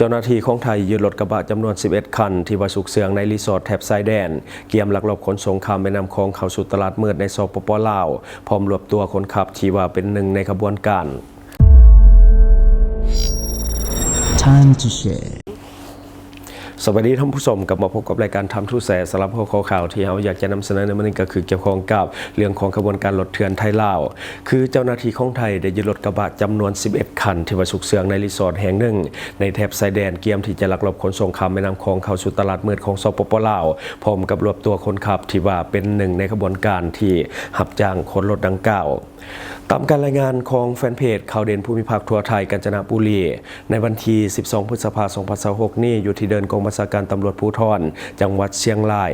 ເຈົ້າໜ້າທີ່ຂອງໄທຍຶດລົດກະບະຈຳນວນສິບເອັດຄັນ ທີ່ວ່າຊຸກເຊື່ອງໃນຣີສອດແຖບຊາຍແດນ, ກຽມລັກລອບຂົນສົ່ງຂ້າມແມ່ນ້ຳຂອງເຂົ້າສູ່ຕະຫຼາດມືດໃນ ສປປ ລາວ, ພ້ອມລວບຕົວຄົນຂັບທີ່ວ່າເປັນໜຶ່ງໃນຂະບວນການ. Time to share. ສະບາຍດີທ່ານຜູ້ຊົມ, ກັບມາພົບກັບລາຍການ Time to Share. ສຳລັບຫົວຂໍ້ຂ່າວທີ່ເຮົາຢາກຈະນຳສະເໜີໃນມື້ນີ້ ກໍຄືກ່ຽວຂ້ອງກັບເລື່ອງຂອງຂະບວນການລົດເຖື່ອນໄທລາວ. ຄືເຈົ້າໜ້າທີ່ຂອງໄທໄດ້ຍຶດລົດກະບະຈຳນວນສິບເອັດຄັນ ທີ່ວ່າຊຸກເຊື່ອງໃນຣີສອດແຫ່ງໜຶ່ງໃນແຖບຊາຍແດນ, ກຽມທີ່ຈະລັກລອບຂົນສົ່ງຂ້າມແມ່ນ້ຳຂອງເຂົ້າສູ່ຕະຫຼາດມືດຂອງ ສປປ ລາວ, ພ້ອມກັບລວບຕົວຄົນຂັບທີ່ວ່າເປັນໜຶ່ງໃນຂະບວນການທີ່ຮັບຈ້າງຂົນລົດດັ່ງກ່າວ. ຕາມການລາຍງານຂອງແຟນເພຈຂ່າວເດັ່ນພູມິພາກທົ່ວໄທ ການຈະນະບູລີ, ໃນວັນທີສິບສອງ ພຶດສະພາ ສອງພັນຊາວຫົກນີ້, ຢູ່ທີ່ເດີ່ນກອງບັນຊາການຕຳຫຼວດພູທອນ ຈັງຫວັດຊຽງລາຍ,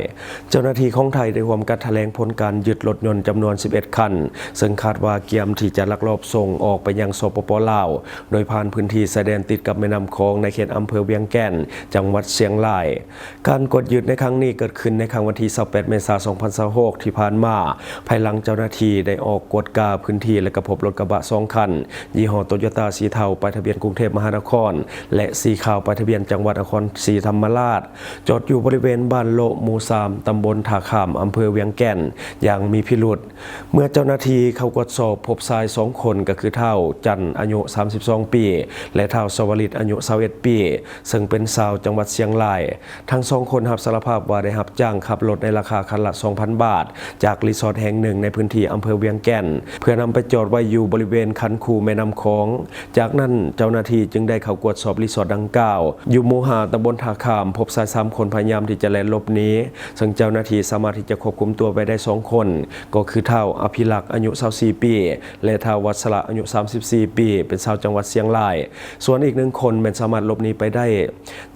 ເຈົ້າໜ້າທີ່ຂອງໄທໄດ້ຮ່ວມກັນຖະແຫຼງຜົນການຍຶດລົດຍົນຈຳນວນສິບເອັດຄັນ, ເຊິ່ງຄາດວ່າກຽມທີ່ຈະລັກລອບສົ່ງອອກໄປຍັງ ສປປ ລາວ, ໂດຍຜ່ານພື້ນທີ່ຊາຍແດນຕິດກັບແມ່ນ້ຳຂອງໃນເຂດອຳເພີວຽງແກ່ນ ຈັງຫວັດຊຽງລາຍ. ການກວດຍຶດໃນຄັ້ງນີ້ເກີດຂຶ້ນໃນຄ່ຳວັນທີຊາວແປດ ເມສາ ສອງພັນຊາວຫົກທີ່ຜ່ານມາ, ພາຍຫຼັງເຈົ້າໜ້າທີ່ໄດ້ອອກກວດກາພື້ນທີ່ ແລະ ກໍພົບລົດກະບະສອງຄັນ ຍີ່ຫໍ້ໂຕໂຍຕ້າ ສີເທົາ ປ້າຍທະບຽນກຸງເທບມະຫານະຄອນ ແລະ ສີຂາວ ປ້າຍທະບຽນຈັງຫວັດນະຄອນສີທຳມະລາດ, ຈອດຢູ່ບໍລິເວນບ້ານໂລະ ໝູ່ສາມ ຕຳບົນທ່າຂ້າມ ອຳເພີວຽງແກ່ນ ຢ່າງມີພິລຸດ. ເມື່ອເຈົ້າໜ້າທີ່ເຂົ້າກວດສອບ, ພົບຊາຍສອງຄົນ ກໍຄືທ້າວຈັນ ອາຍຸສາມສິບສອງປີ ແລະ ທ້າວສະຫວະລິດ ອາຍຸຊາວເອັດປີ ເຊິ່ງເປັນຊາວຈັງຫວັດຊຽງລາຍ. ທັງສອງຄົນຮັບສາລະພາບວ່າໄດ້ຮັບຈ້າງຂັບລົດໃນລາຄາຄັນລະສອງພັນບາດ ຈາກຣີສອດແຫ່ງໜຶ່ງໃນພື້ນທີ່ອຳເພີວຽງແກ່ນ ເພື່ອນຳໄປຈອດໄວ້ຢູ່ບໍລິເວນຄັນຄູແມ່ນ້ຳຂອງ. ຈາກນັ້ນເຈົ້າໜ້າທີ່ຈຶ່ງໄດ້ເຂົ້າກວດສອບຣີສອດດັ່ງກ່າວ ຢູ່ໝູ່ຫ້າ ຕຳບົນທ່າຂ້າມ, ພົບຊາຍສາມຄົນພະຍາຍາມທີ່ຈະແລ່ນຫຼົບໜີ, ເຊິ່ງເຈົ້າໜ້າທີ່ສາມາດທີ່ຈະຄວບຄຸມຕົວໄວ້ໄດ້ສອງຄົນ ກໍຄືທ້າວ ອະພິລັກ ອາຍຸຊາວສີ່ປີ ແລະ ທ້າວ ວັດສະລະ ອາຍຸສາມສິບສີ່ປີ ເປັນຊາວຈັງຫວັດຊຽງລາຍ. ສ່ວນອີກໜຶ່ງຄົນແມ່ນສາມາດຫຼົບໜີໄປໄດ້.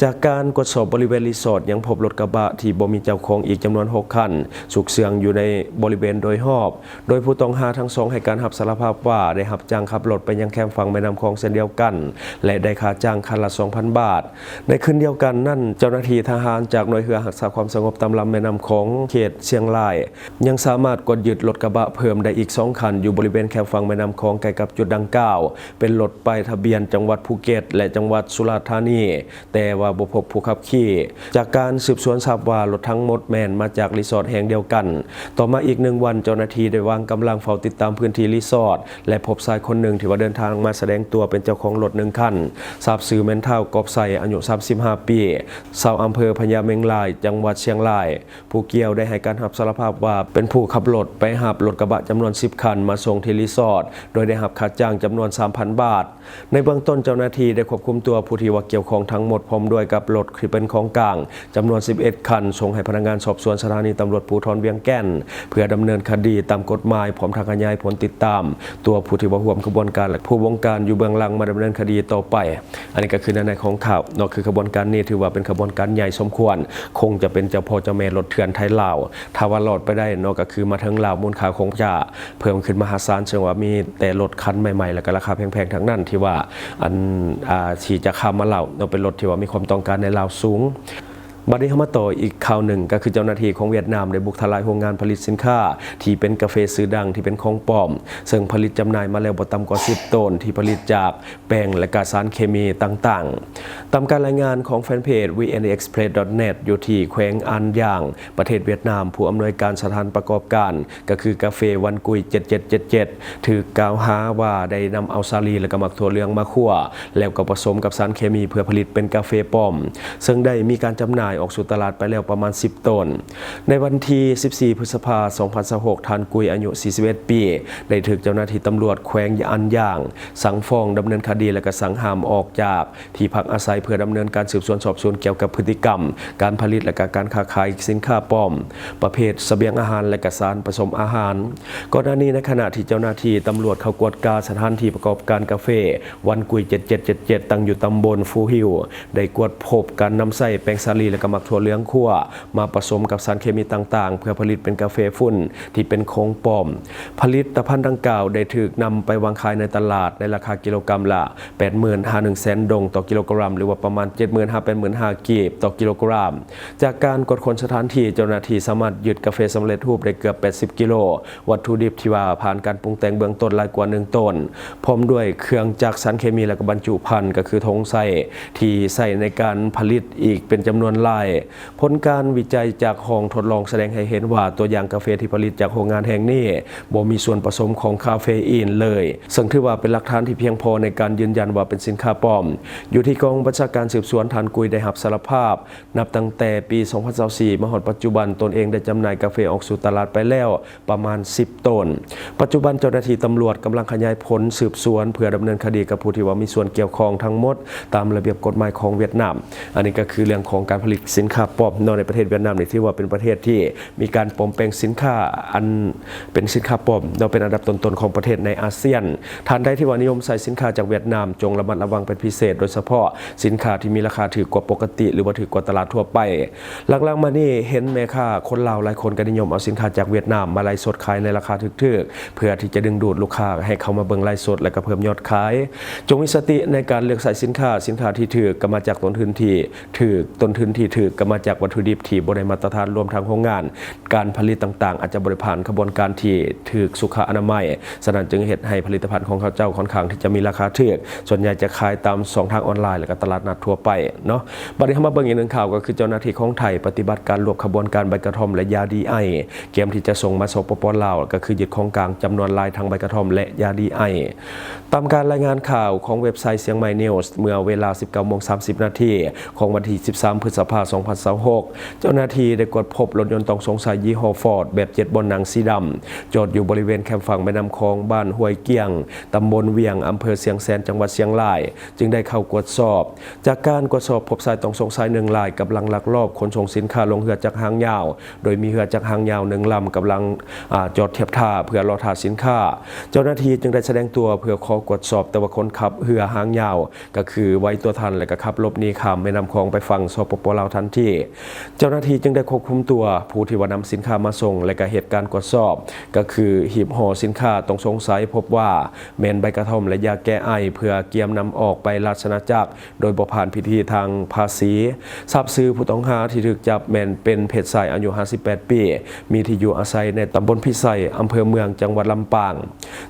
ຈາກການກວດສອບບໍລິເວນຣີສອດ ຍັງພົບລົດກະບະທີ່ບໍ່ມີເຈົ້າຂອງອີກຈຳນວນຫົກຄັນ ຊຸກເຊື່ອງຢູ່ໃນບໍລິເວນໂດຍຮອບ, ໂດຍຜູ້ຕ້ອງຫາທັງສອງໃຫ້ການຮັບສາລະພາບວ່າໄດ້ຮັບຈ້າງຂັບລົດໄປຍັງແຄມຝັ່ງແມ່ນ້ຳຂອງເຊັ່ນດຽວກັນ ແລະ ໄດ້ຄ່າຈ້າງຄັນລະສອງພັນບາດ. ໃນຄືນດຽວກັນນັ້ນ, ເຈົ້າໜ້າທີ່ທະຫານຈາກໜ່ວຍເຮືອຮັກສາຄວາມສະຫງົບຕາມລຳແມ່ນ້ຳຂອງເຂດຊຽງລາຍ ຍັງສາມາດກວດຍຶດລົດກະບະເພີ່ມໄດ້ອີກສອງຄັນ ຢູ່ບໍລິເວນແຄມຝັ່ງແມ່ນ້ຳຂອງໃກ້ກັບຈຸດດັ່ງກ່າວ, ເປັນລົດປ້າຍທະບຽນຈັງຫວັດພູເກັດ ແລະ ຈັງຫວັດສຸລາດທານີ, ແຕ່ວ່າບໍ່ພົບຜູ້ຂັບຂີ່. ຈາກການສືບສວນຊາບວ່າ ລົດທັງໝົດແມ່ນມາຈາກຣີສອດແຫ່ງດຽວກັນ. ຕໍ່ມາອີກໜຶ່ງວັນ, ເຈົ້າໜ້າທີ່ໄດ້ວາງກຳລັງເຝົ້າຕິດຕາມພື້ນທີ່ຣີສອດ ແລະ ພົບຊາຍຄົນໜຶ່ງທີ່ວ່າເດີນທາງມາສະແດງຕົວເປັນເຈົ້າຂອງລົດໜຶ່ງຄັນ, ຊາບຊື່ແມ່ນທ້າວ ກອບໄຊ ອາຍຸສາມສິບຫ້າປີ, ຊາວອຳເພີພະຍາເມັງລາຍ ຈັງຫວັດຊຽງລາຍ. ຜູ້ກ່ຽວໄດ້ໃຫ້ການຮັບສາລະພາບວ່າ ເປັນຜູ້ຂັບລົດໄປຮັບລົດກະບະຈຳນວນສິບຄັນມາສົ່ງທີ່ຣີສອດ, ໂດຍໄດ້ຮັບຄ່າຈ້າງຈຳນວນສາມພັນບາດ. ໃນເບື້ອງຕົ້ນ, ເຈົ້າໜ້າທີ່ໄດ້ຄວບຄຸມຕົວຜູ້ທີ່ວ່າກ່ຽວຂ້ອງທັງໝົດ ພ້ອມດ້ວຍກັບລົດທີ່ເປັນຂອງກາງຈຳນວນສິບເອັດຄັນ ສົ່ງໃຫ້ພະນັກງານສອບສວນສະຖານີຕຳຫຼວດພູທອນວຽງແກ່ນ ເພື່ອດຳເນີນຄະດີຕາມກົດໝາຍ, ພ້ອມທັງຂະຫຍາຍຜົນຕິດຕາມຕົວຜູ້ທີ່ວ່າຮ່ວມຂະບວນການ ແລະ ຜູ້ບົງການຢູ່ເບື້ອງຫຼັງມາດຳເນີນຄະດີຕໍ່ໄປ. ອັນນີ້ກໍຄືໃນໃນຂອງຂ່າວເນາະ, ຄືຂະບວນການນີ້ຖືວ່າເປັນຂະບວນການໃຫຍ່ສົມຄວນ, ຄົງຈະເປັນເຈົ້າພໍ່ເຈົ້າແມ່ລົດເຖື່ອນໄທລາວ. ຖ້າວ່າລອດໄປໄດ້ເນາະ, ກໍຄືມາເຖິງລາວ ມູນຄ່າຄົງຈະເພີ່ມຂຶ້ນມະຫາສານ, ເຊິ່ງວ່າມີແຕ່ລົດຄັນໃໝ່ໆ ແລ້ວກໍລາຄາແພງໆ ທັງນັ້ນ ທີ່ວ່າ ອັນ ອ່າ ທີ່ຈະຂ້າມມາລາວເນາະ, ເປັນລົດທີ່ວ່າມີຄວາມຕ້ອງການໃນລາວສູງ. ບັດນີ້ເຮົາມາຕໍ່ອີກຂ່າວໜຶ່ງ, ກໍຄືເຈົ້າໜ້າທີ່ຂອງຫວຽດນາມໄດ້ບຸກທະລາຍໂຮງງານຜະລິດສິນຄ້າທີ່ເປັນກາເຟຊື່ດັງທີ່ເປັນຂອງປອມ, ເຊິ່ງຜະລິດຈຳໜ່າຍມາແລ້ວບໍ່ຕ່ຳກວ່າສິບໂຕນ ທີ່ຜະລິດຈາກ ແປ້ງ ແລະ ກະສານເຄມີຕ່າງໆ. ຕາມການລາຍງານຂອງແຟນເພຈ VNExpress.net ຢູ່ທີ່ແຂວງອານຢາງ ປະເທດຫວຽດນາມ, ຜູ້ອຳນວຍການສະຖານປະກອບການ ກໍຄືກາເຟວັນກຸຍ ເຈັດເຈັດເຈັດເຈັດ ຖືກກ່າວຫາວ່າໄດ້ນຳເອົາສາລີ ແລະ ກະໝາກຖົ່ວເຫຼືອງມາຂົ້ວ ແລ້ວກໍປະສົມກັບສານເຄມີເພື່ອຜະລິດເປັນກາເຟປອມ, ເຊິ່ງໄດ້ມີການຈຳໜ່າຍອອກສູ່ຕະຫຼາດໄປແລ້ວປະມານສິບໂຕນ. ໃນວັນທີສິບສີ່ ພຶດສະພາ ສອງພັນຊາວຫົກ, ທ່ານກຸຍ ອາຍຸສີ່ສິບເອັດປີ ໄດ້ຖືກເຈົ້າໜ້າທີ່ຕຳຫຼວດແຂວງອານຢາງ ສັ່ງຟ້ອງດຳເນີນຄະດີ ແລະ ກໍສັ່ງຫ້າມອອກຈາກທີ່ພັກອາໄສ ເພື່ອດຳເນີນການສືບສວນສອບສວນກ່ຽວກັບພຶດຕິກຳການຜະລິດ ແລະ ກະການຄ້າຂາຍສິນຄ້າປອມ ປະເພດສະບຽງອາຫານ ແລະ ກະສານປະສົມອາຫານ. ກ່ອນໜ້ານີ້, ໃນຂະນະທີ່ເຈົ້າໜ້າທີ່ຕຳຫຼວດເຂົ້າກວດກາສະຖານທີ່ປະກອບການກາເຟ ວັນກຸຍ ເຈັດເຈັດເຈັດເຈັດ ຕັ້ງຢູ່ຕຳບົນຟູຫິວ ໄດ້ກວດພົບການນຳໃຊ້ແປ້ງສາລີ ແລະ ກະໝາກຖົ່ວເຫຼືອງຂົ້ວ ມາປະສົມກັບສານເຄມີຕ່າງໆ ເພື່ອຜະລິດເປັນກາເຟຝຸ່ນທີ່ເປັນຂອງປອມ. ຜະລິດຕະພັນດັ່ງກ່າວໄດ້ຖືກນຳໄປວາງຂາຍໃນຕະຫຼາດໃນລາຄາກິໂລກຣາມລະ ແປດໝື່ນຫາໜຶ່ງແສນດົງຕໍ່ກິໂລກຣາມ ຫຼືວ່າປະມານ ເຈັດໝື່ນຫາແປດໝື່ນຫ້າກີບຕໍ່ກິໂລກຣາມ. ຈາກການກວດຄົ້ນສະຖານທີ່, ເຈົ້າໜ້າທີ່ສາມາດຍຶດກາເຟສຳເລັດຮູບໄດ້ເກືອບ ແປດສິບກິໂລ, ວັດຖຸດິບທີ່ວ່າຜ່ານການປຸງແຕ່ງເບື້ອງຕົ້ນຫຼາຍກວ່າໜຶ່ງໂຕນ, ພ້ອມດ້ວຍເຄື່ອງຈັກສານເຄມີ ແລະ ກະບັນຈຸພັນ, ກໍຄືຖົງໃສ່ ທີ່ໃຊ້ໃນການຜະລິດອີກເປັນຈຳນວນຫຼາຍ. ຜົນການວິໄຈຈາກຫ້ອງທົດລອງສະແດງໃຫ້ເຫັນວ່າ ຕົວຢ່າງກາເຟທີ່ຜະລິດຈາກໂຮງງານແຫ່ງນີ້ ບໍ່ມີສ່ວນປະສົມຂອງຄາເຟອີນເລີຍ, ເຊິ່ງຖືວ່າເປັນຫຼັກຖານທີ່ພຽງພໍໃນການຢືນຢັນວ່າເປັນສິນຄ້າປອມ. ຢູ່ທີ່ກອງບັນຊາການສືບສວນ, ທ່ານກຸຍໄດ້ຮັບສາລະພາບ, ນັບຕັ້ງແຕ່ປີສອງພັນຊາວສີ່ ມາຮອດປັດຈຸບັນ, ຕົນເອງໄດ້ຈຳໜ່າຍກາເຟອອກສູ່ຕະຫຼາດໄປແລ້ວປະມານສິບໂຕນ. ປັດຈຸບັນເຈົ້າໜ້າທີ່ຕຳຫຼວດກຳລັງຂະຫຍາຍຜົນສືບສວນ ເພື່ອດຳເນີນຄະດີກັບຜູ້ທີ່ວ່າມີສ່ວນກ່ຽວຂ້ອງທັງໝົດ ຕາມລະບຽບກົດໝາຍຂອງຫວຽດນາມ. ອັນນີ້ກໍຄືເລື່ອງຂອງການຜະລິດສິນຄ້າປອມເນາະ ໃນປະເທດຫວຽດນາມນີ້ ຖືວ່າເປັນປະເທດທີ່ມີການປອມແປງສິນຄ້າ ອັນເປັນສິນຄ້າປອມເນາະ ເປັນອັນດັບຕົ້ນໆຂອງປະເທດໃນອາຊຽນ. ທ່ານໃດທີ່ວ່ານິຍົມໃຊ້ສິນຄ້າຈາກຫວຽດນາມ ຈົ່ງລະມັດລະວັງເປັນພິເສດ, ໂດຍສະເພາະສິນຄ້າທີ່ມີລາຄາຖືກກວ່າປົກກະຕິ ຫຼືວ່າຖືກກວ່າຕະຫຼາດທົ່ວໄປ. ຫຼັງໆມານີ້ເຫັນແມ່ຄ້າຄົນລາວຫຼາຍຄົນກໍນິຍົມເອົາສິນຄ້າຈາກຫວຽດນາມມາໄລຟ໌ສົດຂາຍໃນລາຄາຖືກໆ ເພື່ອທີ່ຈະດຶງດູດລູກຄ້າໃຫ້ເຂົ້າມາເບິ່ງໄລຟ໌ສົດ ແລະ ກໍເພີ່ມຍອດຂາຍ. ຈົ່ງມີສະຕິໃນການເລືອກໃຊ້ສິນຄ້າ, ສິນຄ້າທີ່ຖືກກໍມາຈາກຕົ້ນທຶນທີ່ຖືກ, ຕົ້ນທຶນທີ່ຖືກກໍມາຈາກວັດຖຸດິບທີ່ບໍ່ໄດ້ມາດຕະຖານ, ລວມທັງໂຮງງານການຜະລິດຕ່າງໆ ອາດຈະບໍ່ໄດ້ຜ່ານຂະບວນການທີ່ຖືກສຸຂະອະນາໄມ. ສະນັ້ນຈຶ່ງເຮັດໃຫ້ຜະລິດຕະພັນຂອງເຂົາເຈົ້າຄ່ອນຂ້າງທີ່ຈະມີລາຄາຖືກ, ສ່ວນໃຫຍ່ຈະຂາຍຕາມຊ່ອງທາງອອນລາຍ ແລະ ກໍຕະຫຼາດນັດທົ່ວໄປເນາະ. ບັດນີ້ເຮົາມາເບິ່ງອີກໜຶ່ງຂ່າວ, ກໍຄືເຈົ້າໜ້າທີ່ຂອງໄທປະຕິບັດການລວບຂະບວນການໃບກະທ່ອມ ແລະ ຢາດີໄອ ກຽມທີ່ຈະສົ່ງມາ ສປປ ລາວ ກໍຄືຍຶດຂອງກາງຈຳນວນຫຼາຍທັງໃບກະທ່ອມ ແລະ ຢາດີໄອ. ຕາມການລາຍງານຂ່າວຂອງເວັບໄຊ Chiang Mai News ເມື່ອເວລາສິບເກົ້າໂມງສາມສິບນາທີ ຂອງວັນທີສິບສາມ ພຶດສະພາ ສອງພັນຊາວຫົກ ເຈົ້າໜ້າທີ່ໄດ້ກວດພົບລົດຍົນຕ້ອງສົງໄສຍີ່ຫໍ້ Ford ແບບເຈັດບ່ອນນັ່ງສີດຳ ຈອດຢູ່ບໍລິເວນແຄມຝັ່ງແມ່ນ້ຳຂອງ ບ້ານຫ້ວຍກຽງ ຕຳບົນວຽງ ອຳເພີຊຽງແສນ ຈັງຫວັດຊຽງລາຍ ຈຶ່ງໄດ້ເຂົ້າກວດສອບ. ຈາກການກວດສອບ ພົບຊາຍຕ້ອງສົງໄສໜຶ່ງລາຍ ກຳລັງລັກລອບຂົນສົ່ງສິນຄ້າລົງເຮືອຈັກຫາງຍາວ, ໂດຍມີເຮືອຈັກຫາງຍາວໜຶ່ງລຳ ກຳລັງ ອາ ຈອດທຽບທ່າເພື່ອລໍຖ້າສິນຄ້າ. ເຈົ້າໜ້າທີ່ຈຶ່ງໄດ້ສະແດງຕົວເພື່ອຂໍກວດສອບ, ແຕ່ວ່າຄົນຂັບເຮືອຫາງຍາວ ກໍຄືໄຫວຕົວທັນ ແລະ ກໍຂັບຫຼົບໜີຂ້າມແມ່ນ້ຳຂອງໄປຝັ່ງ ສປປ ລາວ ທັນທີ. ເຈົ້າໜ້າທີ່ຈຶ່ງໄດ້ຄວບຄຸມຕົວຜູ້ທີ່ວ່ານຳສິນຄ້າມາສົ່ງ ແລະ ກໍເຮັດການກວດສອບ, ກໍຄືຮີບຫໍ່ສິນຄ້າຕ້ອງສົງໄສ ພົບວ່າແມ່ນໃບກະທ່ອມ ແລະ ຢາແກ້ໄອ ເພື່ອກຽມນຳອອກໄປລາຊະອານາຈັກ ໂດຍບໍ່ຜ່ານພິທີທາງພາສີ. ຊາບຊື່ຜູ້ຕ້ອງຫາທີ່ຖືກຈັບແມ່ນເປັນເພດຊາຍອາຍຸຫ້າສິບແປດປີ, ມີທີ່ຢູ່ອາໄສໃນຕຳບົນພິໄສ ອຳເພີເມືອງ ຈັງຫວັດລຳປາງ.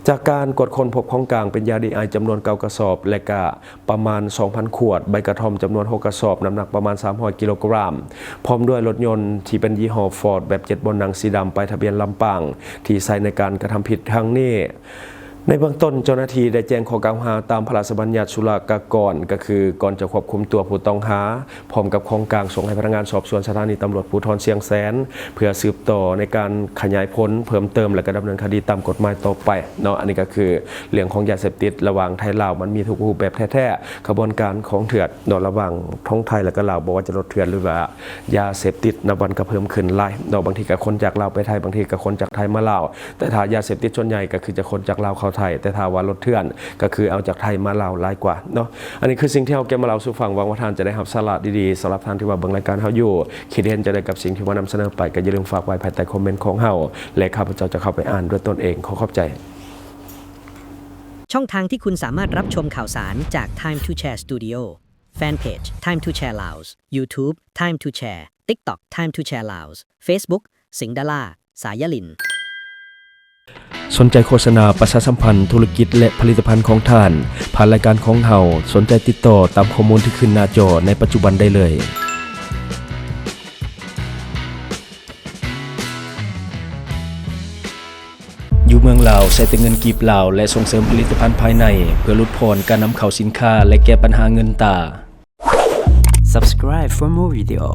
ຈາກການກວດຄົ້ນພົບຂອງກາງເປັນຢາດີໄອຈຳນວນເກົ້າກະສອບ ແລະ ກະປະມານສອງພັນຂວດ, ໃບກະທ່ອມຈຳນວນຫົກກະສອບ, ນ້ຳໜັກປະມານສາມຮ້ອຍກິໂລກຣາມ, ພ້ອມດ້ວຍລົດຍົນທີ່ເປັນຍີ່ຫໍ້ Ford ແບບເຈັດບ່ອນນັ່ງສີດຳ ປ້າຍທະບຽນລຳປາງ ທີ່ໃຊ້ໃນການກະທຳຜິດຄັ້ງນີ້. ໃນເບື້ອງຕົ້ນ, ເຈົ້າໜ້າທີ່ໄດ້ແຈ້ງຂໍ້ກ່າວຫາຕາມພະລາຊະບັນຍັດສຸລາກາກອນ, ກໍຄືກ່ອນຈະຄວບຄຸມຕົວຜູ້ຕ້ອງຫາ ພ້ອມກັບຂອງກາງ ສົ່ງໃຫ້ພະນັກງານສອບສວນສະຖານີຕຳຫຼວດພູທອນຊຽງແສນ ເພື່ອສືບຕໍ່ໃນການຂະຫຍາຍຜົນເພີ່ມເຕີມ ແລະ ກໍດຳເນີນຄະດີຕາມກົດໝາຍຕໍ່ໄປເນາະ. ອັນນີ້ກໍຄືເລື່ອງຂອງຢາເສບຕິດລະຫວ່າງໄທລາວ ມັນມີທຸກຮູບແບບແທ້ໆ. ຂະບວນການຂອງເຖື່ອນເນາະ ລະຫວ່າງຂອງໄທ ແລະ ກໍລາວ, ບໍ່ວ່າຈະລົດເຖື່ອນ ຫຼືວ່າ ຢາເສບຕິດນັບວັນກໍເພີ່ມຂຶ້ນຫຼາຍເນາະ, ບາງທີກໍຂົນຈາກລາວໄປໄທ, ບາງທີກໍຂົນຈາກໄທມາລາວ, ແຕ່ຖ້າຢາເສບຕິດສ່ວນໃຫຍ່ກໍຄືຈະຂົນຈາກລາວເຂົ້າໄທ, ແຕ່ຖ້າວ່າລົດເຖື່ອນກໍຄືເອົາຈາກໄທມາລາວຫຼາຍກວ່າເນາະ. ອັນນີ້ຄືສິ່ງທີ່ເຮົາເກັບມາເລົ່າສູ່ຟັງ, ຫວັງວ່າທ່ານຈະໄດ້ຮັບສາລະດີໆ. ສຳລັບທ່ານທີ່ວ່າເບິ່ງລາຍການເຮົາຢູ່, ຄິດເຫັນຈັ່ງໃດກັບສິ່ງທີ່ວ່ານຳສະເໜີໄປ, ກໍຢ່າລືມຝາກໄວ້ພາຍໃຕ້ຄອມເມັນຂອງເຮົາ ແລະ ຂ້າພະເຈົ້າຈະເຂົ້າໄປອ່ານດ້ວຍຕົນເອງ. ຂໍຂອບໃຈ. ช่องทางที่คุณสามารถรับชมข่าวสารจาก Time to Share Studio แฟนเพจ Time to Share Laos YouTube Time to Share TikTok Time to Share Laos Facebook สิงห์ดารา สายลิน สนใจโฆษณาประชาสัมพันธ์ธุรกิจและผลิตภัณฑ์ของท่าน ผ่านรายการของเฮา สนใจติดต่อตามข้อมูลที่ขึ้นหน้าจอในปัจจุบันได้เลย. อยู่เมืองลาวใช้แต่เงินกีบลาวและส่งเสริมผลิตภัณฑ์ภายในเพื่อลดผ่อนการนำเข้าสินค้าและแก้ปัญหาเงินตรา Subscribe for more video.